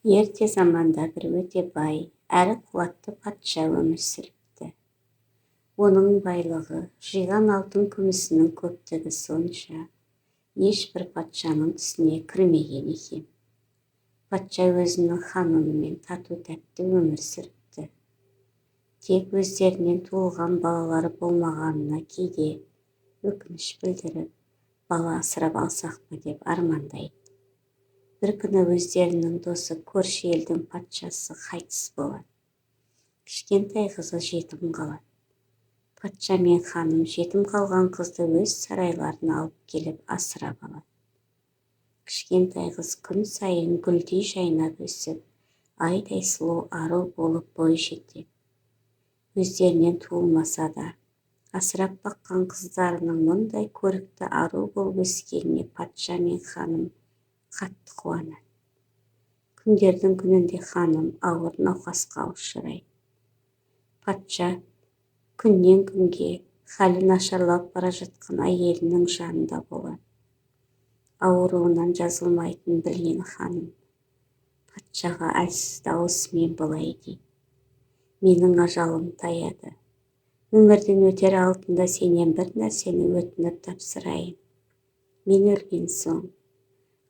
Ерте заманда бір өте бай әрі қуатты патша өмір сүріпті. Оның байлығы, жиған алтын-күмісінің көптігі сонша, ешбір патшаның түсіне кірмеген екен. Патша өзінің ханымымен тату-тәтті өмір сүріпті. Тек өздерінен туылған балалары болмағанына кейде өкініш білдіріп, бала асырап алсақ па деп армандайды. Бір күні өздерінің досы көрші елдің патшасы қайтыс болады. Кішкентай қызы жетім қалады. Патша мен ханым жетім қалған қызды өз сарайларына алып келіп асырап алады. Кішкентай қыз күн сайын гүлдей жайнап өсіп, айдай сұлу ару болып бой жетеді. Өздерінен туылмаса да, асырап баққан қыздарының мұндай көрікті ару болып өскеніне патша мен ханым қатты қуанады. Күндердің күнінде ханым ауыр науқасқа ұшырайды. Патша күннен күнге халі нашарлап бара жатқан әйелінің жанында болады. Ауруынан жазылмайтынын білген ханым патшаға әлсіз дауысымен былай дейді: «Менің ажалым таяды. Өмірден өтер алдында сенен бір нәрсені өтініп тапсырайын. Мен өлген соң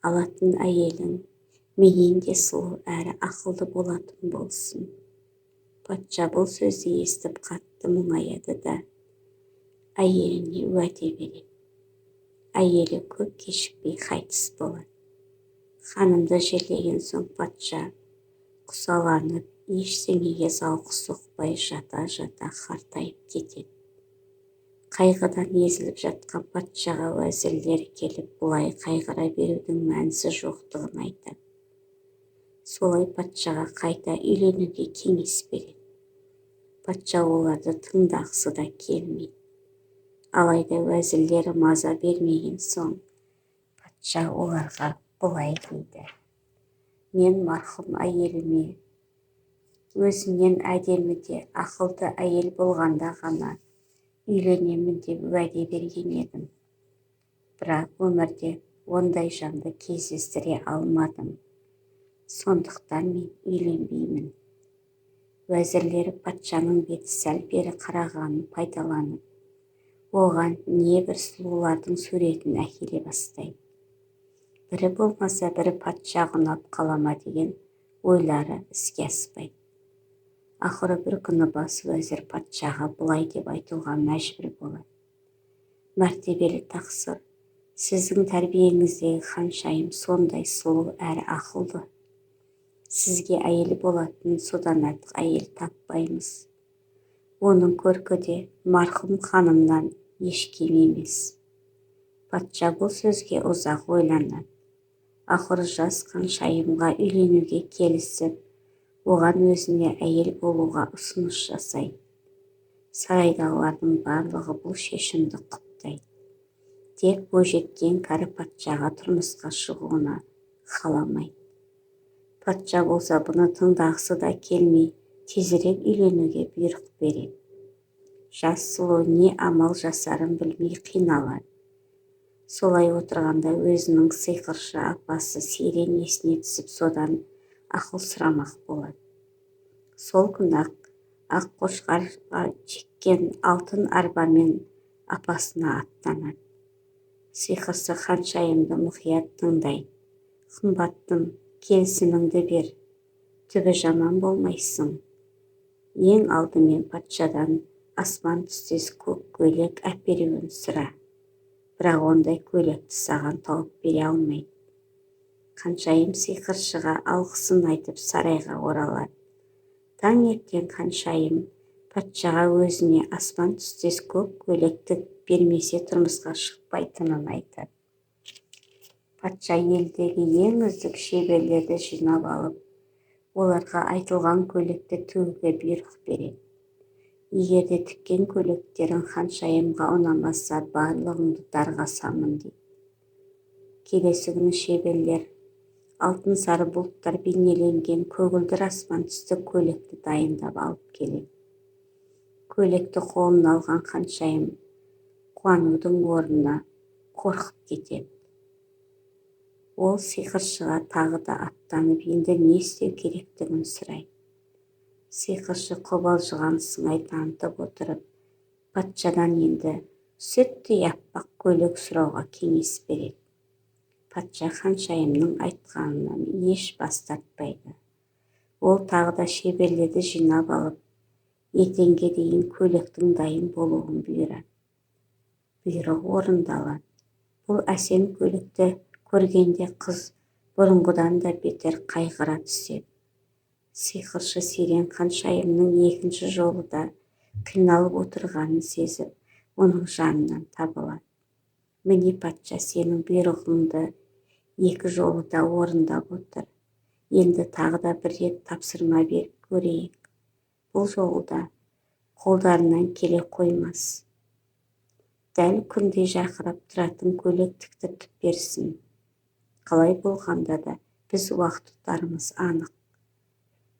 алатын әйелің менен де сұлу әрі ақылды болатын болсын». Патша бұл сөзді естіп қатты мұңаяды да әйеліне уәде береді. Әйелі көп кешікпей қайтыс болады. Ханымды жерлеген соң патша құсаланып, ештеңеге зауқы соқпай жата-жата қартайып кетеді. Қайғыдан езіліп жатқан патшаға уәзірлері келіп, бұлай қайғыра берудің мәнісі жоқтығын айтады. Солай патшаға қайта үйленуге кеңес береді. Патша оларды тыңдағысы да келмейді. Алайда уәзірлері маза бермеген соң патша оларға былай дейді: «Мен марқұм әйеліме өзімнен әдемі де ақылды әйел болғанда ғана үйленемін деп уәде берген едім. Бірақ өмірде ондай жанды кездестіре алмадым. Сондықтан мен үйленбеймін». Уәзірлері патшаның беті сәл бері қарағанын пайдаланып, оған небір сұлулардың суретін әкеле бастайды. Бірі болмаса бірі патшаға ұнап қала ма деген ойлары іске аспайды. Ақыры бір күні бас уәзір патшаға былай деп айтуға мәжбүр болады: «Мәртебелі тақсыр, сіздің тәрбиеңіздегі ханшайым сондай сұлу әрі ақылды. Сізге әйел болатын содан артық әйел таппаймыз. Оның көркі де марқұм ханымнан еш кем емес». Патша бұл сөзге ұзақ ойланады. Ақыры жас ханшайымға үйленуге келісіп, оған өзіне әйел болуға ұсыныс жасайды. Сарайдағылардың барлығы бұл шешімді құптайды. Тек бойжеткен кәрі патшаға тұрмысқа шығуына қаламайды. Патша болса бұны тыңдағысы да келмей, тезірек үйленуге бұйрық береді. Жас сұлу не амал жасарын білмей қиналады. Солай отырғанда өзінің сиқыршы апасы Сирен есіне түсіп, содан ақыл сұрамақ болады. Сол күні ақ қошқарға жеккен алтын арбамен апасына аттанады. Сиқыршы ханшайымды мұқият тыңдайды. «Қымбаттым, келісіміңді бер, түбі жаман болмайсың. Ең алдымен патшадан аспан түстес көк көйлек әперуін сұра. Бірақ ондай көйлекті саған тауып бере алмайды». Ханшайым сиқыршыға алғысын айтып сарайға оралады. Таңертең ханшайым патшаға өзіне аспан түстес көк көйлек тігіп бермесе тұрмысқа шықпайтынын айтады. Патша елдегі ең үздік шеберлерді жинап алып, оларға айтылған көйлекті тігуге бұйрық береді. «Егер де тіккен көйлектерің ханшайымға ұнамаса, барлығыңды дарға асамын», – дейді. Келесі күні шеберлер алтын сары бұлттар бейнеленген көгілдір аспан түсті көйлекті дайындап алып келеді. Көйлекті қолына алған ханшайым қуанудың орнына қорқып кетеді. Ол сиқыршыға тағы да аттанып, енді не істеу керектігін сұрайды. Сиқыршы қобалжыған сыңай танытып отырып, патшадан енді сүттей аппақ көйлек сұрауға кеңес береді. Патша ханшайымның айтқанынан еш бас тартпайды. Ол тағы да шеберлерді жинап алып, ертеңге дейін көйлектің дайын болуын бұйырады. Бұйрық орындалады. Бұл әсем көйлекті көргенде қыз бұрынғыдан да бетер қайғыра түседі. Сиқыршы Сирен ханшайымның екінші жолы да қиналып отырғанын сезіп, оның жанынан табылады. Міне, патша сенің бұйрығыңды екі жолы да орындап отыр. Енді тағы да бір рет тапсырма беріп көрейік. Бұл жолы да қолдарынан келе қоймас. Дәл күндей жарқырап тұратын көйлек тіктіртіп берсін. Қалай болғанда да біз уақыт ұтарымыз анық.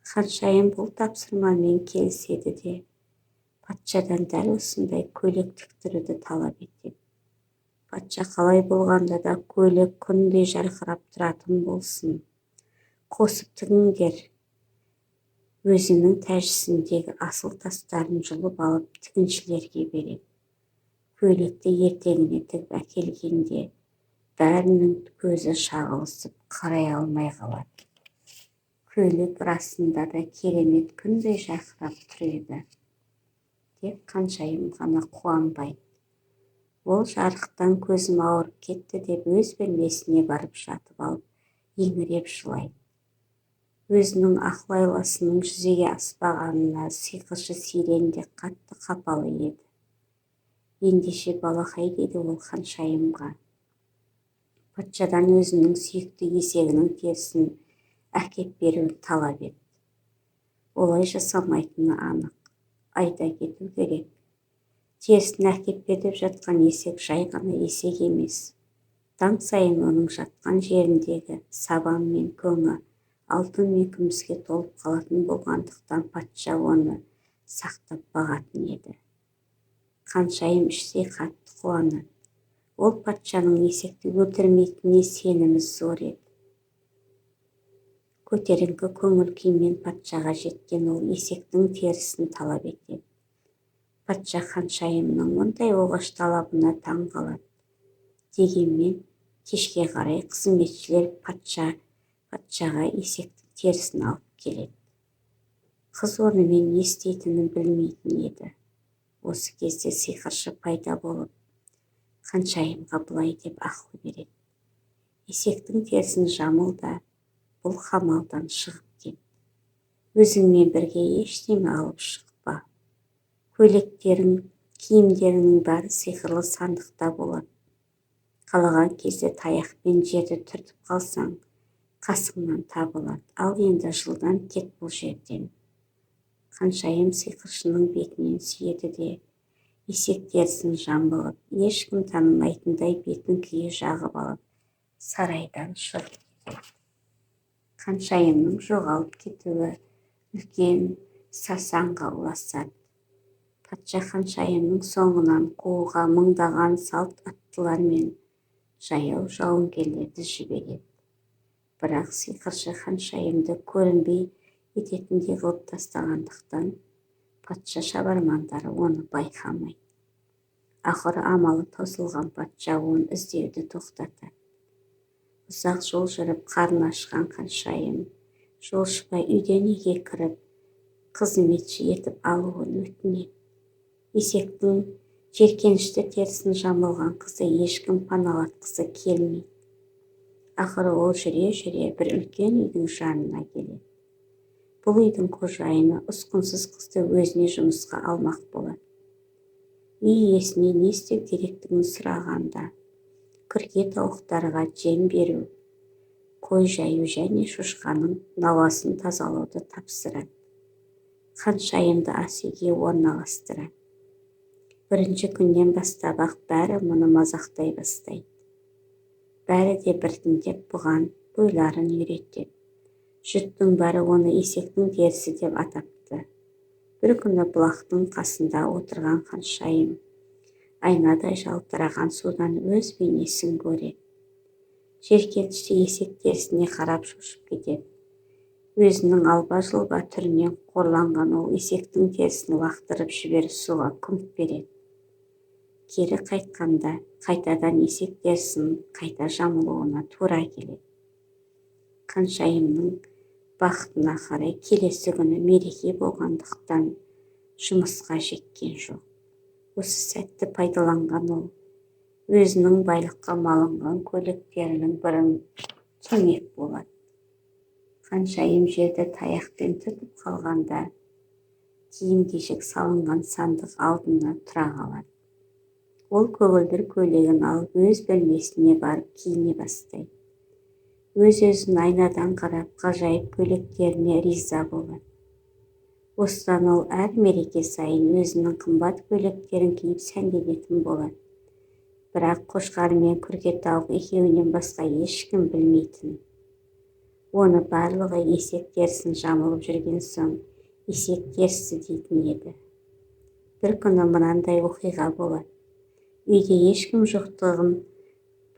Ханшайым бұл тапсырмамен келіседі де, патшадан дәл осындай көйлек тіктіруді талап етеді. Патша қалай болғанда да көйлек күндей жарқырап тұратын болсын. Қосып тігіңдер. Өзінің тәжісіндегі асыл тастарын жұлып алып тігіншілерге береді. Көйлекті ертеңіне тігіп әкелгенде бәрінің көзі шағылысып қарай алмай қалады. Көйлек расында да керемет күндей жарқырап тұр еді. Тек ханшайым ғана қуанбайды. Ол жарықтан көзім ауырып кетті деп өз бөлмесіне барып жатып алып, еңіреп жылайды. Өзінің ақыл-айласының жүзеге аспағанына сиқыршы Сирен де қатты қапалы еді. Ендеше, балақай, дейді ол ханшайымға, патшадан өзінің сүйікті есегінің терісін әкеп беруін талап ет. Олай жасамайтыны анық. Айта кету керек, терісін әкеп бер деп жатқан есек жай ғана есек емес. Таң сайын оның жатқан жеріндегі сабан мен көңі алтын мен күміске толып қалатын болғандықтан, патша оны сақтап бағатын еді. Ханшайым іштей қатты қуанады. Ол патшаның есекті өлтірмейтініне сенімі зор еді. Көтеріңкі көңіл күймен патшаға жеткен ол есектің терісін талап етеді. Патша ханшайымның мұндай оғаш талабына таң қалады. Дегенмен кешке қарай қызметшілер патшаға есектің терісін алып келеді. Қыз онымен не істейтінін білмейтін еді. Осы кезде сиқыршы пайда болып, ханшайымға былай деп ақыл береді. Есектің терісін жамыл да, бұл қамалдан шығып кет. Өзіңмен бірге ештеме алып шықпа. Көйлектерің, киімдеріңнің бәрі сиқырлы сандықта болады. Қалаған кезде таяқпен жерді түртіп қалсаң, қасыңнан табылады. Ал енді жылдам кет бұл жерден. Ханшайым сиқыршының бетінен сүйеді де, есек терісін жамылып, ешкім танымайтындай бетін күйе жағып алып, сарайдан шығып кетеді. Ханшайымның жоғалып кетуі үлкен сарсаңға ұласады. Патша ханшайымның соңынан қууға мыңдаған салт аттылар мен жаяу жауынгерлерді жібереді. Бірақ сиқыршы ханшайымды көрінбей кететіндей қылып тастағандықтан, патша шабармандары оны байқамайды. Ақыры амалы таусылған патша оны іздеуді тоқтатады. Ұзақ жол жүріп қарны ашқан ханшайым жолшыбай үйден үйге кіріп, қызметші етіп алуын өтінеді. Есектің жеркенішті терісін жамылған қызды ешкім паналатқысы келмейді. Ақыры ол жүре-жүре бір үлкен үйдің жанына келеді. Бұл үйдің қожайыны ұсқынсыз қызды өзіне жұмысқа алмақ болады. Үй иесіне не істеу керектігін сұрағанда, күрке тауықтарға жем беру, қой жаю және шошқаның науасын тазалауды тапсырады. Ханшайымды ас үйге орналастырады. Бірінші күннен бастап-ақ бәрі мұны мазақтай бастайды. Бәрі де біртіндеп бұған бойларын үйретеді. Жұрттың бәрі оны есектің терісі деп атапты. Бір күні бұлақтың қасында отырған ханшайым айнадай жалтыраған судан өз бейнесін көреді. Жеркенішті есек терісіне қарап шошып кетеді. Өзінің алба-жұлба түрінен қорланған ол есектің терісін лақтырып жіберіп, суға күмп береді. Кері қайтқанда қайтадан есек терісін қайта жамылуына тура келеді. Қаншайымның бақытына қарай келесі күні мереке болғандықтан жұмысқа жеккен жоқ. Осы сәтті пайдаланған ол өзінің байлыққа малынған көйлектерінің бірін кимек болады. Қаншайым жерді таяқпен түртіп қалғанда киім-кешек салынған сандық алдына тұра қалады. Ол көгілдір көйлегін алып, өз бөлмесіне барып киіне бастайды. Өз-өзін айнадан қарап, ғажайып көйлектеріне риза болады. Осыдан ол әр мереке сайын өзінің қымбат көйлектерін киіп сәнденетін болады. Бірақ қошқар мен күркетауық екеуінен басқа ешкім білмейтін. Оны барлығы есек терісін жамылып жүрген соң есек терісі дейтін еді. Бір күні мынандай оқиға болады. Үйде ешкім жоқтығын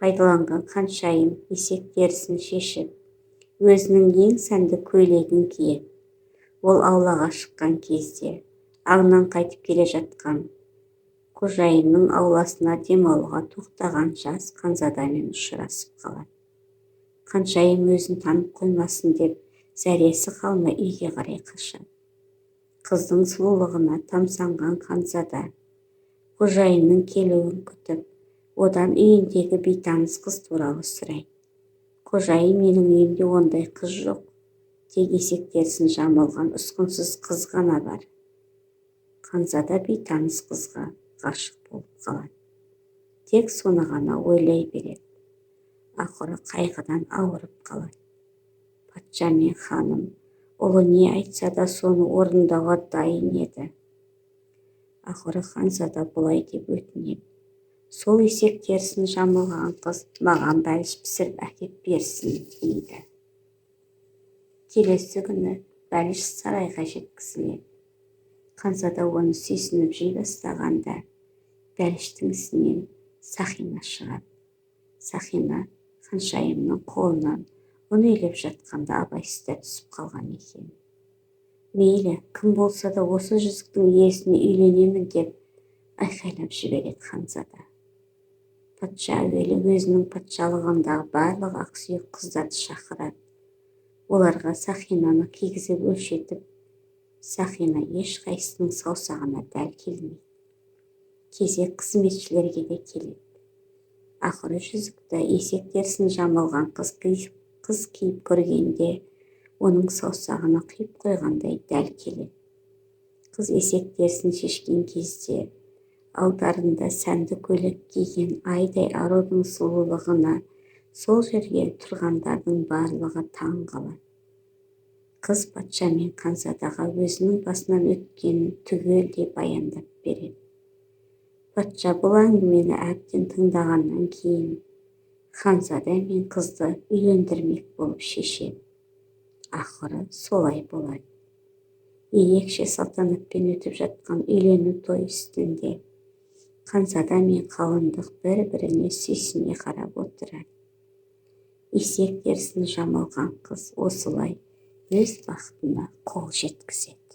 пайдаланған Қаншайым есек терісін шешіп, өзінің ең сәнді көйлегін киеді. Ол аулаға шыққан кезде аңнан қайтып келе жатқан қожайынның ауласына демалуға тоқтаған жас ханзадамен ұшырасып қалады. Қаншайым өзін танып қоймасын деп зәресі қалмай үйге қарай қашады. Қыздың сұлулығына тамсанған ханзада қожайынның келуін күтіп, одан үйіндегі бейтаныс қыз туралы сұрайды. Қожайын: «Менің үйімде ондай қыз жоқ, тек есек терісін жамылған ұсқынсыз қыз ғана бар». Ханзада бейтаныс қызға ғашық болып қалады. Тек соны ғана ойлай береді. Ақыры қайғыдан ауырып қалады. Патша мен ханым ұлы не айтса да, соны орындауға дайын еді. Ақыры ханзада былай деп өтінеді: «Сол есек терісін жамылған қыз маған бәліш пісіріп әкеп берсін», – дейді. Келесі күні бәліш сарайға жеткізіледі. Ханзада оны сүйсініп жей бастағанда бәліштің ішінен сақина шығады. Сақина ханшайымның қолынан ұн илеп жатқанда абайсызда түсіп қалған екен. «Мейлі, кім болса да, осы жүзіктің иесіне үйленемін», – деп айқайлап жібереді ханзада. Патша әуелі өзінің патшалығындағы барлық ақсүйек қыздарды шақырады. Оларға сақинаны кигізіп өлшетіп, сақина ешқайсысының саусағына дәл келмейді. Кезек қызметшілерге де келеді. Ақыры жүзікті есек терісін жамылған қыз киіп көргенде, оның саусағына қиып қойғандай дәл келеді. Қыз есек терісін шешкен кезде алдарында сәнді көйлек киген айдай арудың сұлулығына сол жерге тұрғандардың барлығы таң қалады. Қыз патша мен ханзадаға өзінің басынан өткенін түгелдей баяндап береді. Патша бұл әңгімені әбден тыңдағаннан кейін ханзада мен қызды үйлендірмек болып шешеді. Ақыры солай болады. Ерекше салтанатпен өтіп жатқан үйлену той үстінде ханзада мен қалыңдық бір-біріне сүйсіне қарап отырады. Есек терісін жамылған қыз осылай өз бақытына қол жеткізеді.